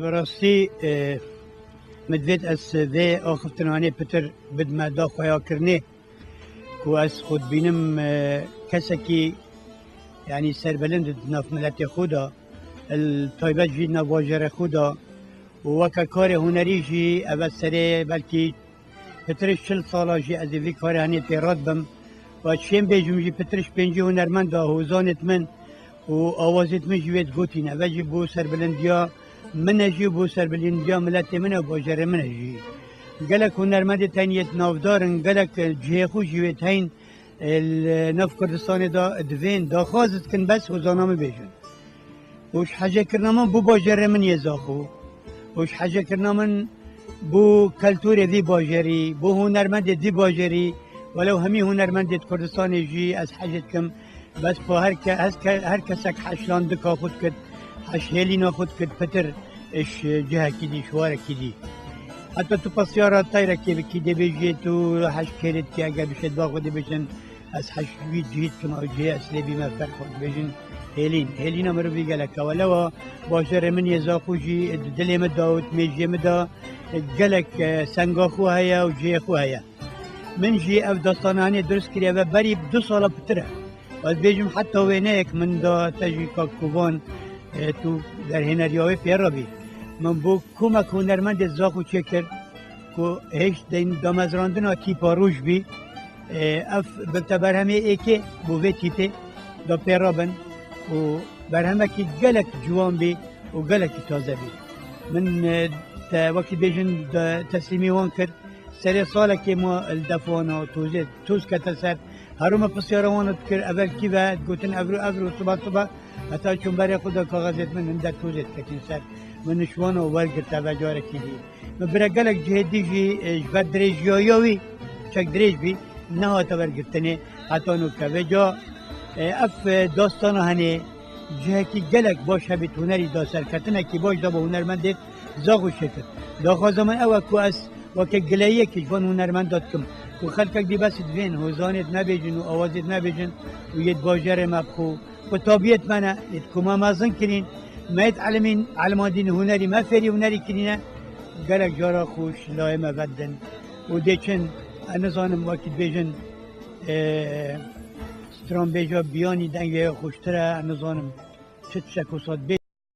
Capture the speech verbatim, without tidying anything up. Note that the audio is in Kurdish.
Bi rastî, e, min divêt ez vê axiftinanê pitir bidime da xweyakirinê, ku ez xwe dibînim, e, kesekî, yanî serbilind di nav miletê xwe de, li taybet jî di nav bajarê xwe de û weke karê hunerî jî ev serê belkî pitir çil sala jî ez ê vî karê henê têra dibim. Û ez çiyên bêjim jî pitir ji pêncî hunermenda hozanêt min û awazêt min jî wê digotîne. Ve jî bo serbilindiya min e jî, bo serbilindiya miletê min e û bajarê min e jî. Gelek hunermendê teniyêt navdar in, gelek cihê xwe jî wê teyn, e, li nav Kurdistanê de divên daxwaz dikin bes hozana min bêjin. Û ji hecekirina min bo bajarê min yê Zaxo. Û ji hecekirina min bo keltûrê vî bajarî, bo hunermendê vî bajarî, welew hemî hunermendê di Kurdistanê jî ez hece dikim. Bes ku her ke-, her ke-, her kesek heşlandika xwe dikit, heş hêlîna xwe dikit, pitir ji cihekî dî, ji warekî dî. Heta tu pisyara teyrekê bikî, dê bêjê tu heş kêrê dikî, eger bişêt ba xwe dê bêjin, ez heş wî cihî dikim, ew cihê ez lê bîme ferq xwe dibêjin hêlîn. Hêlîna mirovî gelek e. Welewa bajarê min yê Zaxo jî di dilê min de û di mêjiyê min de gelek, e, senga xwe heye û cihê xwe heye. Min jî ev dastana henê dirust kiriye ve berî du sala pitir e. Ez bêjim heta wêneyek min da te jî kak Kovan, e, tu derhêneriya wê pê re bî. Min bo komek hunermendê Zaxo çêkir ku hêj deyn damezrandina tîpa roj bî. E, ev bibte berhemê êkê bo vê tîpê da pê re bin û berhemekî gelek ciwan bî û gelekî taze bî. Min, e, te wekî bêjin de teslîmî wan kir. Serê salekê ma li def wana tozê, toz kete ser. Her rû me pisyara wana dikir, evel kî ve, digotin evro, evro, siba, siba. Heta çûn berê xwe de kaxezêt min hinde tozê diketin ser. Min ji wana wergirte ve carekî dî. Min bire gelek cihê dî jî, e, ji ber dirêjiyayiya wî, çek dirêj bî, nehate wergirtinê heta nûke. Vêca, e, ev, e, dastana henê cihekî gelek baş hebît hunerî da serketinekî baş da bo hunermendê Zaxo çêkir. Daxwaza min ew e ku ez weke gileyiyekî ji van hunermenda dikim ku xelkek dî bes divên hozanêt nebêjin û awazêt nebêjin û yê di bajarê me bi xwe qutabiyêt me ne, yê di ku me mezin kirîn, me yê di elimîn, elimandîn hunerî me fêrî hunerî kirîne, gelek cara xwe ji layê me vedidin û dê çin, ez nizanim wekî dibêjin, e, stranbêja biyanî dengê xweştir e, ez nizanim çi tişek wisa dibê.